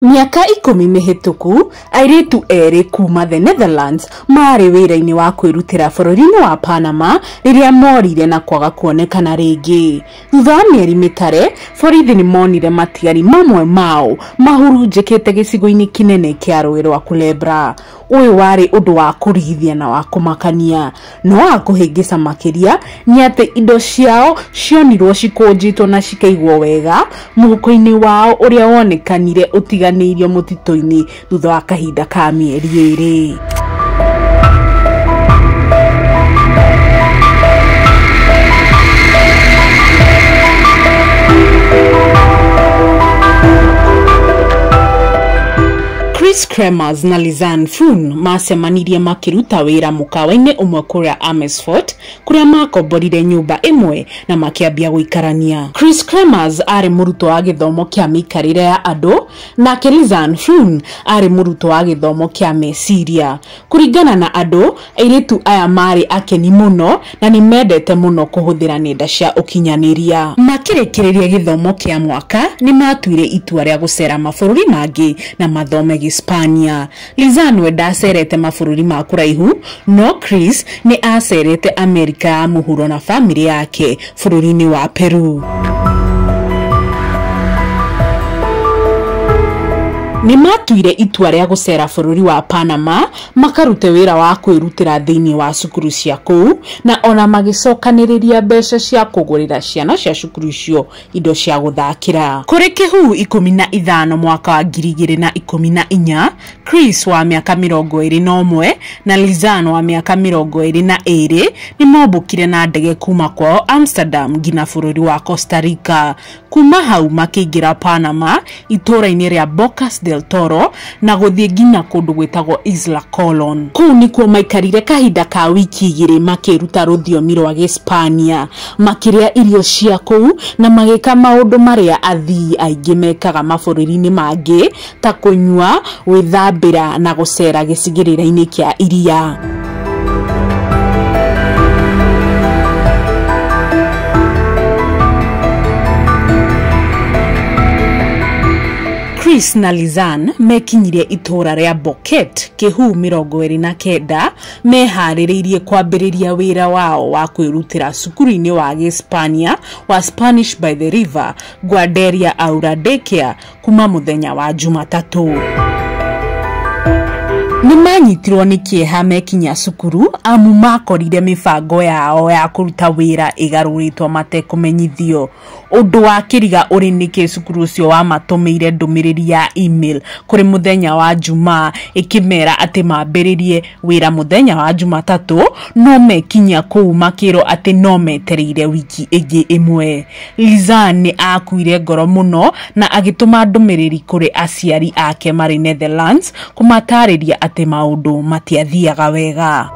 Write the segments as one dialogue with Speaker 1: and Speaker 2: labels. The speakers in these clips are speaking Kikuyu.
Speaker 1: Mĩaka 10 mĩhĩtũku, airĩtu erĩ kuuma the Netherlands maarĩ wĩra-inĩ wa kwĩrutĩra bũrũri-inĩ wa Panama rĩrĩa moorire na kwaga kuonekana rĩngĩ. Thutha wa mĩeri mĩtare, borithi nĩ monire matigari mamwe mao mahurunjũkĩte gĩcigo-inĩ kĩnene kĩa rũũĩ rwa Culebra. Ũyũ warĩ ũndũ wa kũrigithia na wa kũmakania, no wa kũhĩngĩca makĩria nĩ atĩ indo ciao cionirwo cikũnjĩtwo na cikaigwo wega mũhuko-inĩ wao ũrĩa wonekanire ũtiganĩirio mũtitũ-inĩ thutha wa kahinda ka mĩeri 2. Chris Kremers na Lisanne Froon macemanirie makĩruta wĩra mũkawa-inĩ ũmwe kũrĩa Amersfoort, kũrĩa makomborire nyũmba ĩmwe na makĩambia gũikarania. Chris Kremers aarĩ mũrutwo wa gĩthomo kĩa mĩikarĩre ya andũ, nake Lisanne Froon aarĩ mũrutwo wa gĩthomo kĩa meciria. Kũringana na andũ, airĩtu aya maarĩ akeni mũno na nĩ mendete mũno kũhũthĩra nenda cia ũkinyanĩria. Makĩrĩkĩrĩria gĩthomo kĩa mwaka, nĩ matuire itua rĩa gũcera mabũrũri mangĩ na mathome Hispania. Lisanne we ndacerete mabũrũri ma kũraihu, no Chris nĩ acerete Amerika ya mũhuro na bamĩrĩ yake bũrũri-inĩ wa Peru. Nĩ matuire itua rĩa gũcera bũrũri wa Panama makarute wĩra wa kwĩrutĩra thĩinĩ wa cukuru cia kũu, na ona magĩcokanĩrĩria mbeca cia kũgũrĩra ciana cia cukuru icio indo cia gũthakĩra. Kũrĩ kĩhuu 15 mwaka wa 2014, Chris wa mĩaka 21 na Lisanne wa mĩaka 22 nĩ mombũkire na ndege kuma kwao Amsterdam nginya bũrũri wa Costa Rica. Kuma hau makĩingĩra Panama itũũra-inĩ rĩa Bocas del Toro na gũthiĩ nginya kũndũ gwĩtagwo Isla Colon. Kũu nĩkuo maikarire kahinda ka wiki 2 makĩruta rũthiomi rwa Gĩspania, makĩrĩa irio cia kũu na magĩka maũndũ marĩa athii aingĩ mekaga mabũrũri-inĩ mangĩ ta kũnyua, gwĩthambĩra na gũcera gĩcigĩrĩra-inĩ kĩa iria. Chris na Lisanne mekinyirie itũũra rĩa Boquete kĩhuu 29 meharĩrĩirie kwambĩrĩria wĩra wao wa kwĩrutĩra cukuru-inĩ wa Gĩspania wa Spanish by the River Guarderia Aura Daycare kuma mũthenya wa Jumatatũ. Nĩ manyitirwo nĩ kĩeha mekinya cukuru amu makorire mĩbango yao ya kũruta wĩra ĩgarũrĩtwo matekũmenyithio. Ũndũ wa kĩriga ũrĩ nĩkĩ cukuru ũcio wamatũmĩire ndũmĩrĩri ya email kũrĩ mũthenya wa Jumaa ĩkĩmera atĩ mambĩrĩrie wĩra mũthenya wa Jumatatũ, no mekinya kũu makĩrwo atĩ no metereire wiki ĩngĩ ĩmwe. Lisanne nĩ akuire ngoro mũno na agĩtũma ndũmĩrĩri kũrĩ aciari ake marĩ Netherlands kũmatarĩria atĩ maũndũ matiathiaga wega.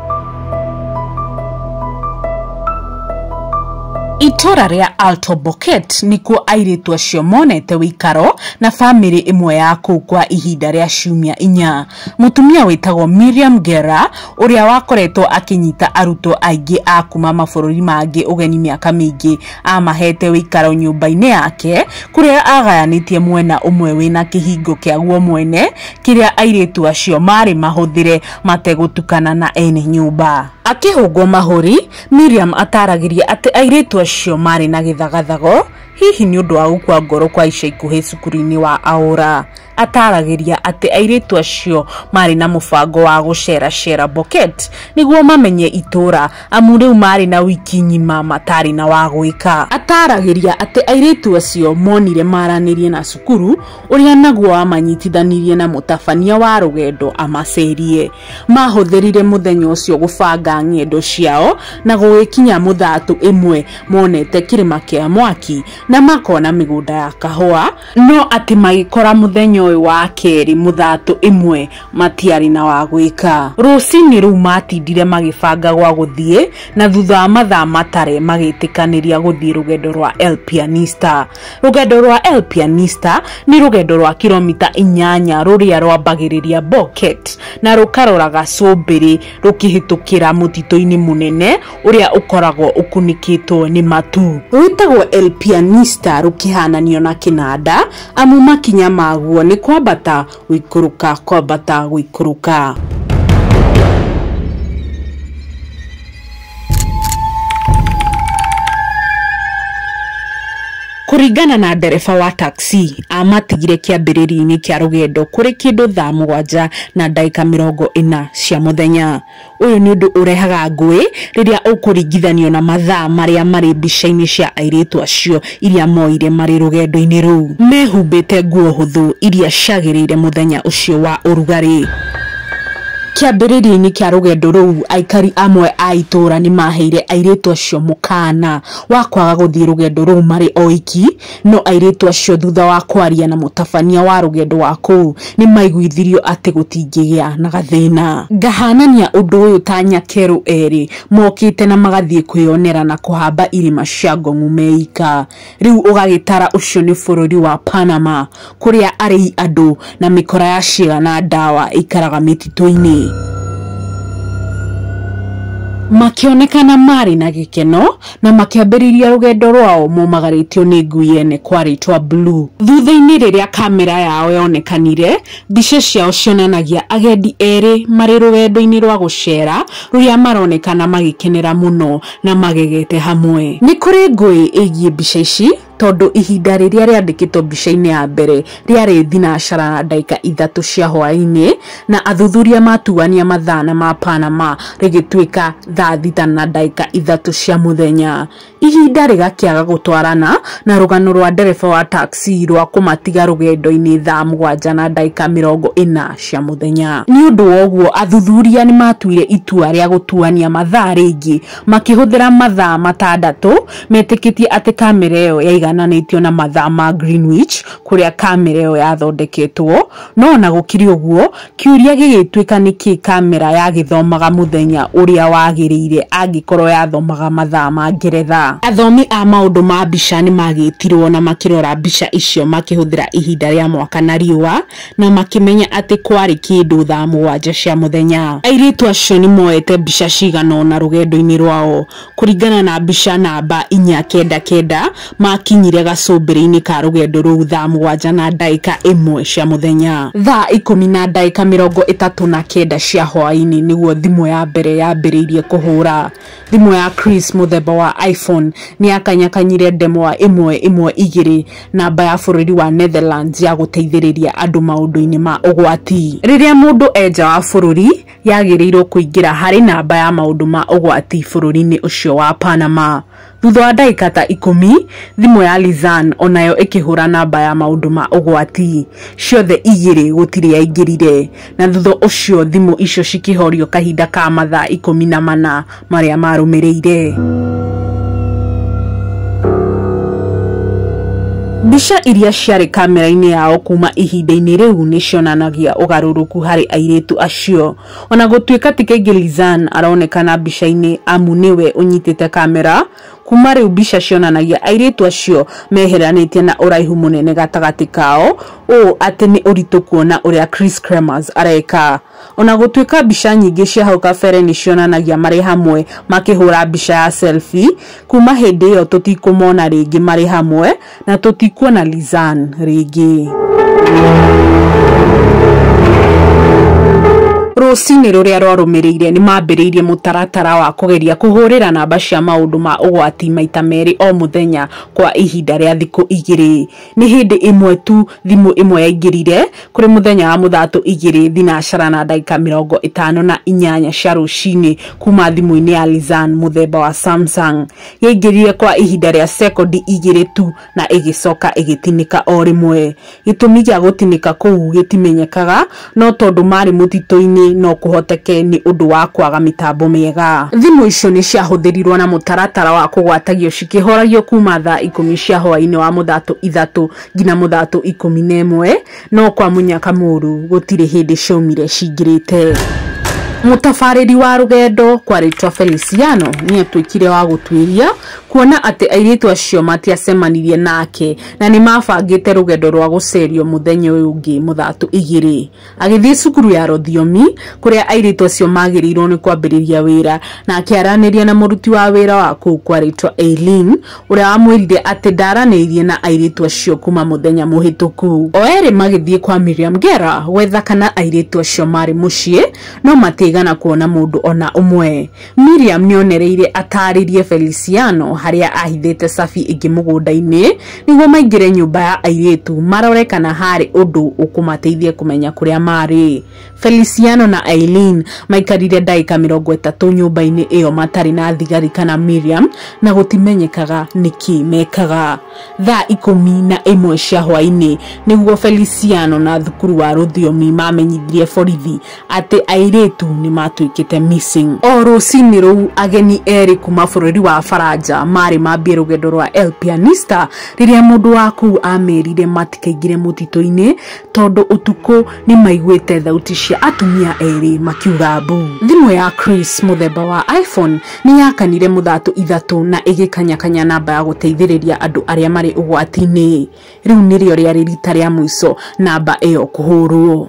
Speaker 1: Itũũra rĩa Alto Boquete nĩkuo airĩtu acio monete wĩikaro na bamĩrĩ ĩmwe ya kũu kwa ihinda rĩa ciumia 4. Mũtumia wĩtagwo Miriam Guerra ũrĩa wakoretwo akĩnyita arutwo aingĩ a kuma mabũrũri mangĩ ũgeni mĩaka mĩingĩ amahete wĩikaro nyũmba-inĩ yake kũrĩa agayanĩtie mwena ũmwe wĩna kĩhingo kĩaguo mwene kĩrĩa airĩtu acio marĩ mahũthĩre mategũtukana na ene nyũmba. Akĩhũngwo mahũri, Miriam ataragĩria atĩ airĩtu acio marĩ na gĩthagathago hihi nĩ ũndũ wa gũkua ngoro kwa ica ikuhĩ cukuru-inĩ wa Aura. Ataragĩria atĩ airĩtu acio marĩ na mũbango wa gũceracera Boquete nĩguo mamenye itũũra amu rĩu marĩ na wiki ng'ima matarĩ na wa gwĩka. Ataragĩria atĩ airĩtu acio monire maranĩrie na cukuru ũrĩa naguo wamanyitithanirie na mũtabania wa rũgendo amacerie. Mahũthĩrire mũthenya ũcio gũbanga ng'endo ciao na gũgĩkinya mũthatũ ĩmwe monete kĩrĩma kĩa mwaki na makona mĩgũnda ya kahũa, no atĩ magĩkora mũthenya ũyũ wa kerĩ mũthatũ ĩmwe matiarĩ na wa gwĩka. Rũcinĩ rũu matindire magĩbanga gwa gũthiĩ na thutha wa mathaa matare magĩtĩkanĩria gũthiĩ rũgendo rwa El Pianista. Rũgendo rwa El Pianista nĩ rũgendo rwa kilomita 8 rũrĩa rwambagĩrĩria Boquete na rũkarora gacũmbĩrĩ rũkĩhĩtũkĩra mũtitũ-inĩ mũnene ũrĩa ũkoragwo ũkunĩkĩtwo nĩ matu. Rwĩtagwo El Pianista rũkĩhananio na kĩnanda amu makinya maguo nĩ kwambata gũikũrũka, kwambata gũikũrũka. Kũringana na ndereba wa taxi, amatigire kĩambĩrĩria-inĩ kĩa rũgendo kũrĩ kĩndũ thaa 7:40 cia mũthenya. Ũyũ nĩ ũndũ ũrehaga ngũĩ rĩrĩa ũkũringithanio na mathaa marĩa marĩ mbica-inĩ cia airĩtu acio iria moire marĩ rũgendo-inĩ rũu. Mehumbĩte nguo hũthũ iria ciagĩrĩire mũthenya ũcio wa ũrugarĩ. Kĩambĩrĩria-inĩ kĩa rũgendo rũu, aikari amwe a itũũra nĩ maheire airĩtu acio mũkaana wa kwaga gũthiĩ rũgendo rũu marĩ oiki, no airĩtu acio thutha wa kwaria na mũtabania wa rũgendo wa kũu nĩ maiguithirio atĩ gũtingĩgĩa na gathĩna. Ngahanania ũndũ ũyũ ta nyakerũ erĩ mokĩte na magathiĩ kwĩyonera na kũhamba irĩma cia Ngong'u meika. Rĩu ũgagĩtara ũcio nĩ bũrũri wa Panama kũrĩa arĩi andũ na mĩkora ya ciĩga na ndawa ĩikaraga mĩtitũ-inĩ. Makĩonekana marĩ na gĩkeno na makĩambĩrĩria rũgendo rwao momagarĩtio nĩ ngui yene kwarĩtwa Blue. Thutha-inĩ rĩrĩa kamera yao yonekanire, mbica ciao cionanagia agendi erĩ marĩ rũgendo-inĩ rwa gũcera rũrĩa maronekana magĩkenera mũno na magegete hamwe. Nĩ kũrĩ ngũĩ ĩgiĩ mbica ici tondũ ihinda rĩrĩa rĩandĩkĩtwo mbica-inĩ ya mbere rĩarĩ 3:03 cia hwaĩ-inĩ na athuthuria matuania mathaa na ma Panama rĩgĩtuĩka 6:03 cia mũthenya. Ihinda rĩgakĩaga gũtwarana na rũgano rwa ndereba wa taxi rwa kũmatiga rũgendo-inĩ 7:40 cia mũthenya. Nĩ ũndũ wa ũguo athuthuria nĩ matuire itua rĩa gũtuania mathaa rĩngĩ makĩhũthĩra mathaa 6 metĩkĩtie atĩ kamera ĩyo yaigananĩtio na mathaa ma Greenwich kũrĩa kamera ĩyo yathondeketwo. No ona gũkĩrĩ ũguo, kĩũria gĩgĩtuĩka nĩkĩ kamera yagĩthomaga mũthenya ũrĩa wagĩrĩire angĩkorwo yathomaga mathaa ma Ngeretha. Athomi a maũndũ ma mbica nĩ magĩtirwo na makĩrora mbica icio makĩhũthĩra ihinda rĩa mwaka na riũa na makĩmenya atĩ kwarĩ kĩndũ 7:00 cia mũthenya. Airĩtu acio nĩ moete mbica cigana ũna rũgendo-inĩ rwao. Kũringana na mbica namba 499 makinyire gacũmbĩrĩ-inĩ ka rũgendo rũu 7:01 cia mũthenya. 10:39 cia hwaĩ-inĩ nĩguo thimũ ya mbere yambĩrĩirie kũhũra. Thimũ ya Chris mũthemba wa iPhone nĩ yakanyakanyire ndemwa 112, namba ya bũrũri wa Netherlands ya gũteithĩrĩria andũ maũndũ-inĩ ma ũgwati. Rĩrĩa mũndũ e nja wa bũrũri, yagĩrĩirwo kũingĩra harĩ namba ya maũndũ ma ũgwati bũrũri-inĩ ũcio wa Panama. Thutha wa ndagĩka ta 10, thimũ ya Lizanne onayo ĩkĩhũra namba ya maũndũ ma ũgwati. Ciothe igĩrĩ gũtirĩ yaingĩrire, na thutha ũcio thimũ icio cikĩhorio kahinda ka mathaa 14 marĩa marũmĩrĩire. Mbica iria ciarĩ kamera-inĩ yao kuma ihinda-inĩ rĩu nĩ cionanagia ũgarũrũku harĩ airĩtu acio. Ona gũtuĩka ti kaingĩ Lizanne aronekana mbica-inĩ amu nĩwe ũnyitĩte kamera, kuma rĩu mbica cionanagia airĩtu acio meheranĩtie na ũraihu mũnene gatagatĩ kao, ũũ atĩ nĩ ũritũ kuona ũrĩa Chris Kremers areka. Ona gũtuĩka mbica nyingĩ cia hau kabere nĩ cionanagia marĩ hamwe makĩhũra mbica ya selfie, kuma hĩndĩ ĩyo tũtikũmona rĩngĩ marĩ hamwe na tũtikuona Lizanne rĩngĩ. Rũcinĩ rũrĩa rwarũmĩrĩire nĩ mambĩrĩirie mũtaratara wa kũgeria kũhũrĩra namba cia maũndũ ma ũgwati maita 2 o mũthenya kwa ihinda rĩa thikũ 2. Nĩ hĩndĩ ĩmwe tu thimũ ĩmwe yaingĩrire kũrĩ mũthenya wa mũthatũ 2:58 cia rũcinĩ kuma thimũ-inĩ ya Lizanne mũthemba wa Samsung. Yaingĩrire kwa ihinda rĩa sekondi 2 tu na ĩgĩcoka ĩgĩtinĩka o rĩmwe. Gĩtũmi gĩa gũtinĩka kũu gĩtimenyekaga, no tondũ marĩ mũtitũ-inĩ no kũhoteke nĩ ũndũ wa kwaga mĩtambo mĩega. Thimũ icio nĩ ciahũthĩrirwo na mũtaratara wa kũgwatagio cikĩhoragio kuma 10:00 cia hwaĩ-inĩ wa mũthatũ 3 nginya mũthatũ 11, no kwa mũnyaka mũru gũtirĩ hĩndĩ ciaumire cingĩrĩte. Mũtabarĩri wa rũgendo kwarĩtwa Feliciano nĩatuĩkire wa gũtuĩria kuona atĩ airĩtu acio matiacemanirie nake na nĩmabangĩte rũgendo rwa gũcerio mũthenya ũyũ ũngĩ mũthatũ 2. Agĩthiĩ cukuru ya rũthiomi kũrĩa airĩtu acio magĩrĩirwo nĩ kwambĩrĩria wĩra na akĩaranĩria na mũruti wa wĩra wa kũu kwarĩtwa Eileen ũrĩa wamwĩrire atĩ ndaranĩirie na airĩtu acio kuma mũthenya mũhĩtũku. O erĩ magĩthiĩ kwa Miriam Gera gwetha kana airĩtu acio marĩ mũciĩ no matigana kuona mũndũ ona ũmwe. Miriam nĩonereire atarĩrie Feliciano harĩa ahithĩte cabi ĩngĩ mũgũnda-inĩ nĩguo maingĩre nyũmba ya airĩtu marore kana harĩ ũndũ ũkũmateithia kũmenya kũrĩa marĩ. Feliciano na Eileen maikarire ndagĩka 30 nyũmba-inĩ ĩyo matarĩ na thigari kana Miriam na gũtimenyekaga nĩkĩ mekaga. Thaa 11 cia hwaĩ-inĩ nĩguo Feliciano na thukuru wa rũthiomi mamenyithirie borithi atĩ airĩtu nĩmatuĩkĩte missing. O rũcinĩ rũu ageni erĩ kuma bũrũri wa Faranja marĩ mambie rũgendo rwa El Pianista rĩrĩa mũndũ wa kũu amerire matikaingĩre mũtitũ-inĩ tondũ ũtukũ nĩmaiguĩte thauti cia atumia erĩ makiuga mbu. Thimũ ya Chris mũthemba wa iPhone nĩyakanire mũthatũ 3 na ĩgĩkanyakanya namba ya gũteithĩrĩria andũ arĩa marĩ ũgwati-inĩ. Rĩu nĩrĩo rĩarĩ rita rĩa mũico namba ĩyo kũhũrwo.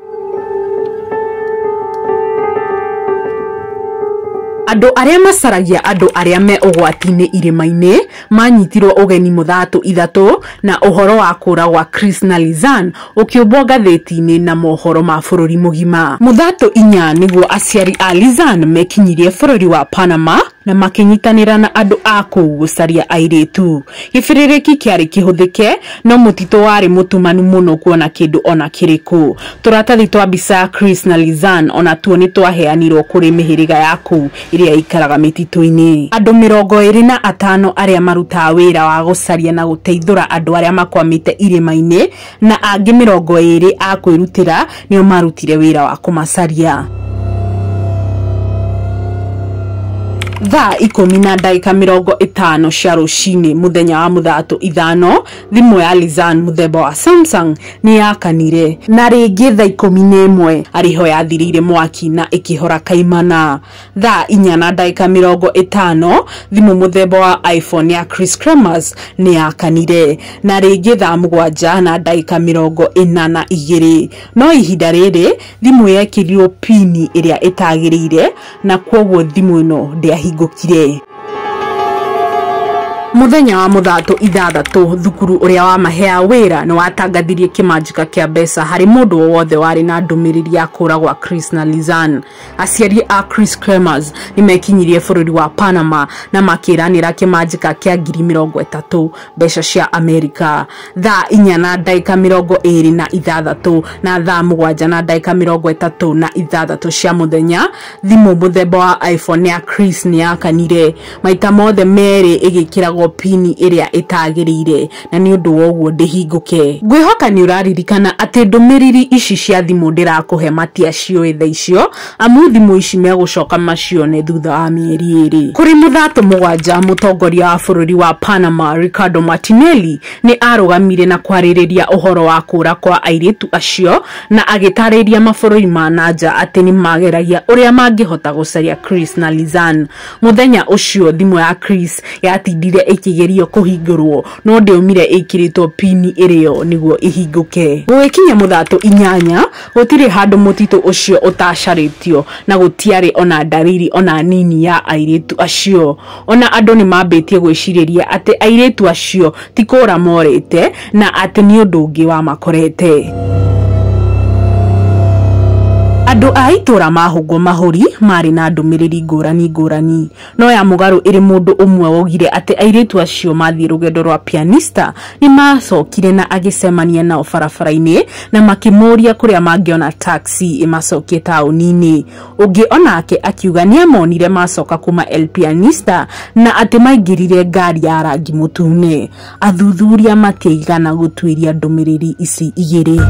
Speaker 1: Andũ arĩa macaragia andũ arĩa me ũgwati-inĩ irĩma-inĩ manyitirwo ũgeni mũthatũ 3 na ũhoro wa kũra gwa Chris na Lizanne ũkĩũmbwo ngathĩti-inĩ na mohoro ma bũrũri mũgima. Mũthatũ 4 nĩguo aciari a Lizanne mekinyirie bũrũri wa Panama na makĩnyitanĩra na andũ a kũu gũcaria airĩtu. Gĩbĩrĩrĩki kĩarĩ kĩhũthĩke no mũtitũ warĩ mũtumanu mũno kuona kĩndũ ona kĩrĩkũ. Tũratathi twa mbica ya Chris na Lizanne ona tuo nĩtwaheanirwo kũrĩ mĩhĩrĩga ya kũu ĩrĩa ĩikaraga mĩtitũ-inĩ. Andũ 25 arĩa marutaga wĩra wa gũcaria na gũteithũra andũ arĩa makwamĩte irĩma-inĩ na angĩ 20 a kwĩrutĩra nĩo marutire wĩra wa kũmacaria. Thaa 10:50 cia rũcinĩ mũthenya wa mũthatũ 5 thimũ ya Lizanne mũthemba wa Samsung nĩyakanire na rĩngĩ thaa 11 arĩho yathirĩire mwaki na ĩkĩhora kaimana. Thaa 4:50 thimũ mũthemba wa iPhone ya Chris Kremers nĩyakanire na rĩngĩ thaa 7:42 no ihinda rĩrĩ thimũ yekĩrirwo pini ĩrĩa ĩtagĩrĩire na kwoguo thimũ ĩno ndĩahingũkire. Mũthenya wa mũthatũ 6 thukuru ũrĩa wamaheaga wĩra nĩwatangathirie kĩmanjĩka kĩa mbeca harĩ mũndũ o wothe warĩ na ndũmĩrĩri ya kũra gwa Chris na Lizanne. Aciari a Chris Kremers nĩmekinyirie bũrũri wa Panama na makĩranĩra kĩmanjĩka kĩa 30,000 mbeca cia Amerika. Thaa 4:26 na thaa 7:36 cia mũthenya thimũ mũthemba wa iPhone ya Chris nĩyakanire maita mothe merĩ ĩgĩkĩragwo pini ĩrĩa ĩtagĩrĩire na nĩ ũndũ wa ũguo ndĩhingũke. Ngwĩhoka nĩ ũraririkana atĩ ndũmĩrĩri ici cia thimũ ndĩrakũhe matiaciũĩ thaa icio amu thimũ ici megũcoka macione thutha wa mĩeri 2. Kũrĩ mũthatũ 7 mũtongoria wa bũrũri wa Panama Ricardo Martinelli nĩ arũgamire na kwarĩrĩria ũhoro wa kũra kwa airĩtu acio na agĩtarĩria mabũrũri ma nanja atĩ nĩmageragia ũrĩa mangĩhota gũcaria Chris na Lizanne. Mũthenya ũcio thimũ ya Chris yatindire ĩkĩgerio kũhingũrwo no ndĩaumire ĩkĩrĩtwo pini ĩrĩo nĩguo ĩhingũke. Gũgĩkinya mũthatũ 8 gũtirĩ handũ mũtitũ ũcio ũtacarĩtio na gũtiarĩ ona ndariri ona nini ya airĩtu acio. Ona andũ nĩmambĩtie gwĩcirĩria atĩ airĩtu acio ti kũra morĩte na atĩ nĩ ũndũ ũngĩ wamakorete. Andũ a itũra mahũngwo mahũri marĩ na ndũmĩrĩri ngũrani ngũrani no ya mũgarũ ĩrĩ mũndũ ũmwe waugire atĩ airĩtu acio mathiĩ rũgendo rwa Pianista nĩmacokire na agĩcemania nao barabara-inĩ na makĩmũria kũrĩa mangĩona taxi ĩmacokie taũni-inĩ. Ũngĩ onake akiuga nĩamonire macoka kuma El Pianista na atĩ maingĩrire ngari ya rangi mũtune. Athuthuria matiigana gũtuĩria ndũmĩrĩri ici igĩrĩ.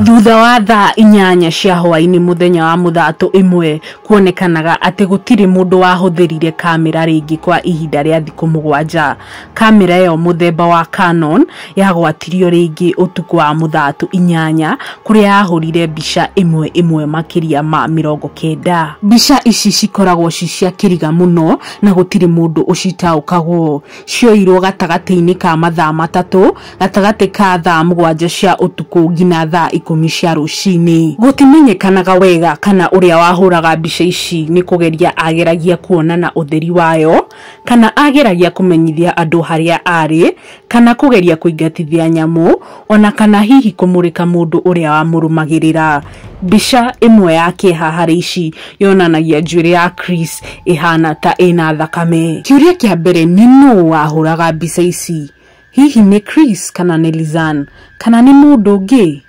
Speaker 1: Thutha wa thaa 8 cia hwaĩ-inĩ mũthenya wa Mũthatũ ĩmwe, kuonekanaga atĩ gũtirĩ mũndũ wahũthĩrire kamera rĩngĩ kwa ihinda rĩa thikũ 7. Kamera ĩyo mũthemba wa Canon yagwatirio rĩngĩ ũtukũ wa Mũthatũ 8 kũrĩa yahũrire mbica ĩmwe ĩmwe makĩria ma 90. Mbica ici cikoragwo ci cia kĩriga mũno na gũtirĩ mũndũ ũcitaũkagwo. Cioirwo gatagatĩ-inĩ ka mathaa 3, gatagatĩ ka thaa 7 cia ũtukũ nginya thaa 10 cia rũcinĩ. Gũtimenyekanaga wega kana ũrĩa wahũraga mbica ici nĩ kũgeria ageragia kuonana ũtheri wayo, kana ageragia kũmenyithia andũ harĩa arĩ, kana kũgeria kũingatithia nyamũ, ona kana hihi kũmũrĩka mũndũ ũrĩa wamũrũmagĩrĩra. Mbica ĩmwe ya kĩeha harĩ ici yonanagia njuĩrĩ ya Chris ĩhana ta ĩna thakame. Kĩũria kĩa mbere nĩ nũũ wahũraga mbica ici? Hihi nĩ Chris kana nĩ Lizanne kana nĩ mũndũ ũngĩ?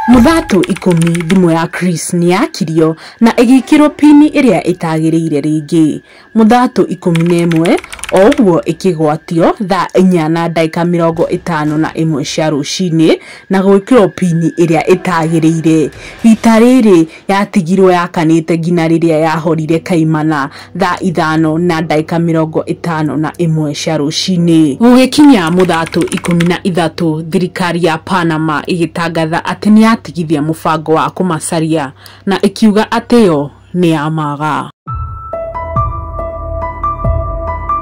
Speaker 1: Mũthatũ 10 thimũ ya Chris nĩ yakirio na ĩgĩkĩrwo pini ĩrĩa ĩtagĩrĩire rĩngĩ. Mũthatũ 11 o ũguo ĩkĩgwatio thaa 4:51 cia rũcinĩ na gwĩkĩrwo pini ĩrĩa ĩtagĩrĩire. Rita rĩrĩ yatigirwo yakanĩte nginya rĩrĩa yahorire kaimana thaa 5:51 cia rũcinĩ. Gũgĩkinya Mũthatũ 13 thirikari ya Panama ĩgĩtangatha atĩ nĩ yatigithia mũbango wa kũmacaria na ĩkiuga atĩ yo nĩ yamaga.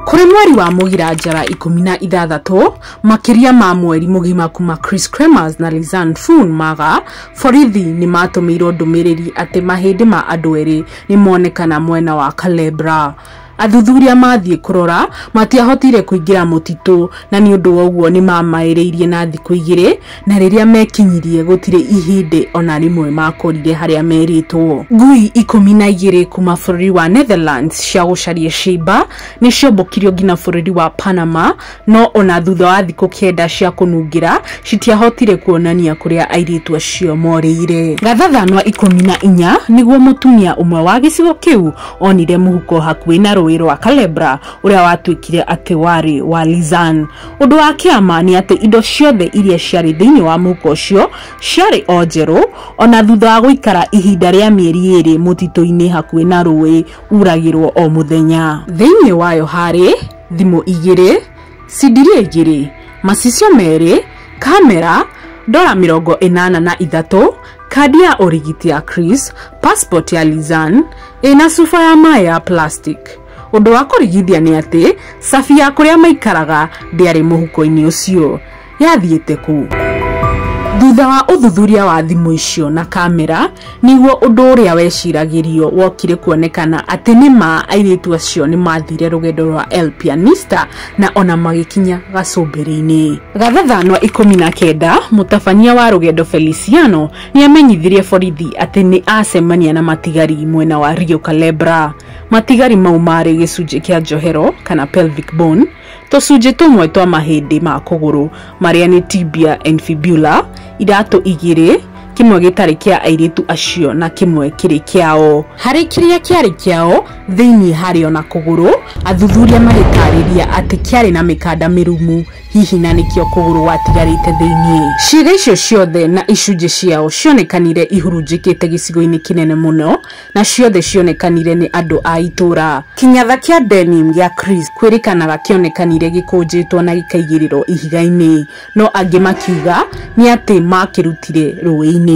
Speaker 1: Kũrĩ mweri wa Mũgira njara 16, makĩria ma mweri mũgima kuma Chris Kremers na Lisanne Froon maga, borithi nĩ matũmĩirwo ndũmĩrĩri atĩ mahĩndĩ ma andũ erĩ nĩ monekana mwena wa Culebra. Athuthuria mathiĩ kũrora matiahotire kũingĩra mũtitũ na nĩ ũndũ wa ũguo nĩ mamaĩrĩirie na thikũ 2, na rĩrĩa mekinyirie gũtirĩ ihĩndĩ ona rĩmwe makorire harĩa merĩtwo. Ngui 12 kuma bũrũri wa Netherlands cia gũcaria ciimba nĩ ciombũkirio nginya bũrũri wa Panama, no ona thutha wa thikũ 9 cia kũnungĩra citiahotire kuonania kũrĩa airĩtu acio morĩire. Gathathanwa 14 nĩguo mũtumia ũmwe wa gĩcigo kĩu onire mũhuko hakuhĩ na rũĩ rwa Culebra ũrĩa watuĩkire atĩ warĩ wa Lisanne. Ũndũ wa kĩama nĩ atĩ indo ciothe iria ciarĩ thĩinĩ wa mũhuko ũcio ciarĩ o njerũ, ona thutha wa gũikara ihinda rĩa mĩeri 2 mũtitũ-inĩ hakuhĩ na rũĩ uragĩrwo o mũthenya. Thĩinĩ wayo harĩ thimũ 2, cindiria 2, macicio 2, kamera, dola 83, kadi ya ũrigiti ya Chris, passport ya Lisanne, ĩna cuba ya maĩ ya plastic. Ũndũ wa kũrigithia nĩ atĩ cabi ya kũrĩa maikaraga ndĩarĩ mũhuko-inĩ ũcio, yathiĩte kũ? Thutha wa ũthuthuria wa thimũ icio na kamera, nĩguo ũndũ ũrĩa weciragĩrio wokire kuonekana atĩ nĩ ma airĩtu acio nĩ mathire rũgendo rwa El Pianista na ona magĩkinya gacũmbĩrĩ-inĩ. Gathathanwa 19 mũtabania wa rũgendo Feliciano nĩ amenyithirie borithi atĩ nĩ acemania na matigari mwena wa Rio Culebra. Matigari mau marĩ gĩcunjĩ kĩa njohero kana pelvic bone, tũcunjĩ tũmwe twa mahĩndĩ ma kũgũrũ marĩa nĩ tibia and fibula, iratũ 2, kĩmwe gĩtarĩ kĩa airĩtu acio na kĩmwe kĩrĩ kĩao. Harĩ kĩrĩa kĩarĩ kĩao thĩinĩ harĩ ona kũgũrũ, athuthuria magĩtarĩria atĩ kĩarĩ na mĩkanda mĩrumu, hihi na nĩkĩo kũgũrũ gwatigarĩte thĩinĩ. Ciĩga icio ciothe na icunjĩ ciao cionekanire ihurunjĩkĩte gĩcigo-inĩ kĩnene mũno, na ciothe cionekanire nĩ andũ a itũũra. Kĩnyatha kĩa denim gĩa Chris kwĩrĩkanaga kĩonekanire gĩkũnjĩtwo na gĩkaigĩrĩrwo ihiga-inĩ, no angĩ makiuga nĩ atĩ makĩrutire rũĩ-inĩ.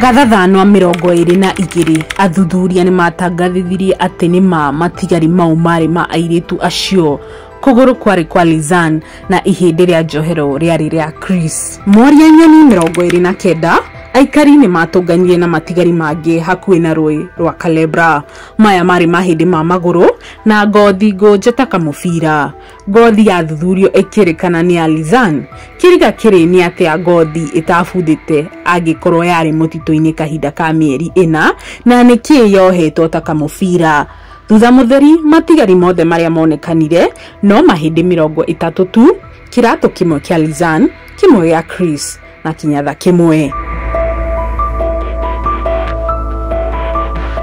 Speaker 1: Gathathanwa 22 athuthuria nĩ matangathithirie atĩ nĩ ma matigari mau marĩ ma airĩtu acio. Kũgũrũ kwarĩ kwa Lisanne na ihĩndĩ rĩa njohero rĩarĩ rĩa Chris. Mworia nyoni 29 aikari nĩ matũnganire na matigari mangĩ hakuhĩ na rũĩ rwa Culebra. Maya marĩ mahĩndĩ ma magũrũ na ngothi ngũnje ta kamũbira. Ngothi yathuthurio ĩkĩrĩkana nĩ ya Lisanne. Kĩriga kĩrĩ nĩ atĩa ngothi ĩtabuthĩte angĩkorwo yarĩ mũtitũ-inĩ kahinda ka mĩeri 4, na nĩkĩĩ yohetwo ta kamũbira. Thutha mũtheri matigari mothe marĩa monekanire no mahĩndĩ 30 tu, kĩratũ kĩmwe kĩa Lisanne, kĩmwe gĩa Chris na kĩnyatha kĩmwe.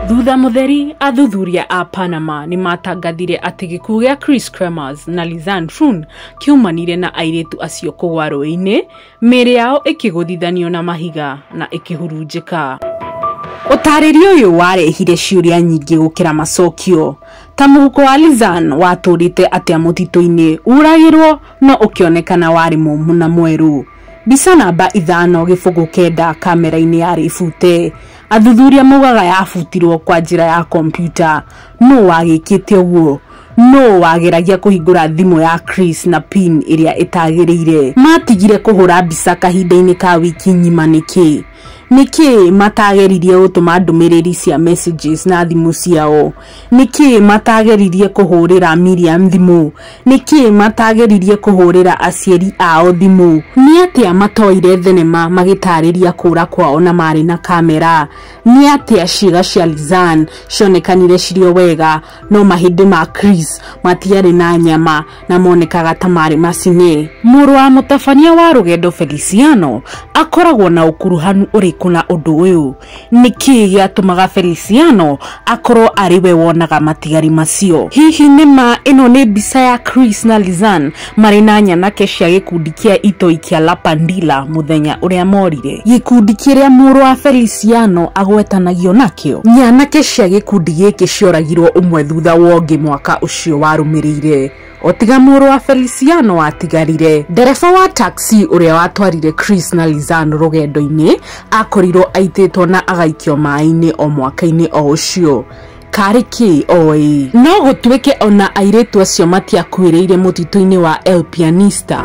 Speaker 1: Thutha mũtheri, athuthuria a Panama nĩ matangathire atĩ gĩkuũ gĩa Chris Kremers na Lisanne Froon kĩaumanire na airĩtu acio kũgwa rũĩ-inĩ, mĩĩrĩ yao ĩkĩgũthithanio na mahiga na ĩkĩhurunjĩka. Ũtarĩrio ũyũ warehire ciũria nyingĩ gũkĩra macokio. Ta mũhuko wa Lisanne watũrĩte atĩa mũtitũ-inĩ ũragĩrwo no ũkĩonekana warĩ mũmũ na mwerũ. Mbica namba 5.9 kamera-inĩ yarĩ bute. Athuthuria maugaga yabutirwo kwa njĩra ya kompiuta. Nũ wagĩkĩte ũguo? Nũ wageragia kũhingũra thimũ ya Chris na pin ĩrĩa ĩtagĩrĩire? Matigire kũhũra mbica kahinda-inĩ ka wiki ng'ima nĩkĩ? Nĩkĩ matageririe gũtũma ndũmĩrĩri cia messages na thimũ ciao? Nĩkĩ matageririe kũhũrĩra Miriam thimũ? Nĩkĩ matageririe kũhũrĩra aciari ao thimũ? Nĩ atĩa matoire thenema magĩtarĩria kũra kwao na marĩ na kamera? Nĩ atĩa ciĩga cia Lisanne cionekanire cirĩ o wega no mahĩndĩ ma Chris matiarĩ na nyama na monekaga ta marĩ macine? Mũrũ wa mũtabania wa rũgendo Feliciano akoragwo na ũkuruhanu ũrĩkũ na ũndũ ũyũ? Nĩkĩ gĩatũmaga Feliciano akorwo arĩ we wonaga matigari macio? Hihi nĩ ma ĩno nĩ mbica ya Chris na Lisanne marĩ na nyanake cia gĩkundi kĩa itoi kĩa La Pandilla mũthenya ũrĩa morire? Gĩkundi kĩrĩa mũrũ wa Feliciano agwetanagio nakĩo. Nyanake cia gĩkundi gĩkĩ cioragirwo ũmwe thutha wa ũngĩ mwaka ũcio warũmĩrĩire. Otiga mũrũ wa Feliciano atigarire. Ndereba wa taxi ũrĩa watwarire Chris na Lisanne rũgendo-inĩ akorirwo aitĩtwo na agaikio maĩ-inĩ o mwaka-inĩ o ũcio. Karĩ kĩ oĩ? No gũtuĩke ona airĩtu acio matiakuĩrĩire mũtitũ-inĩ wa El Pianista.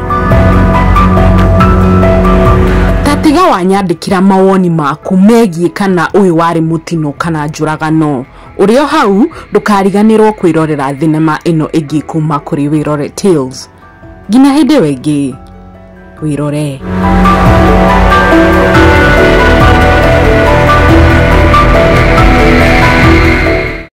Speaker 1: Tatiga wanyandĩkĩra mawoni maku megiĩ kana ũyũ warĩ mũtino kana njũragano. Ũrĩ o hau ndũkariganĩrwo kwĩrorera thenema ĩno ĩngĩ kuma kũrĩ Wĩrore Tales. Nginya hĩndĩ ĩyo ĩngĩ, wĩrore.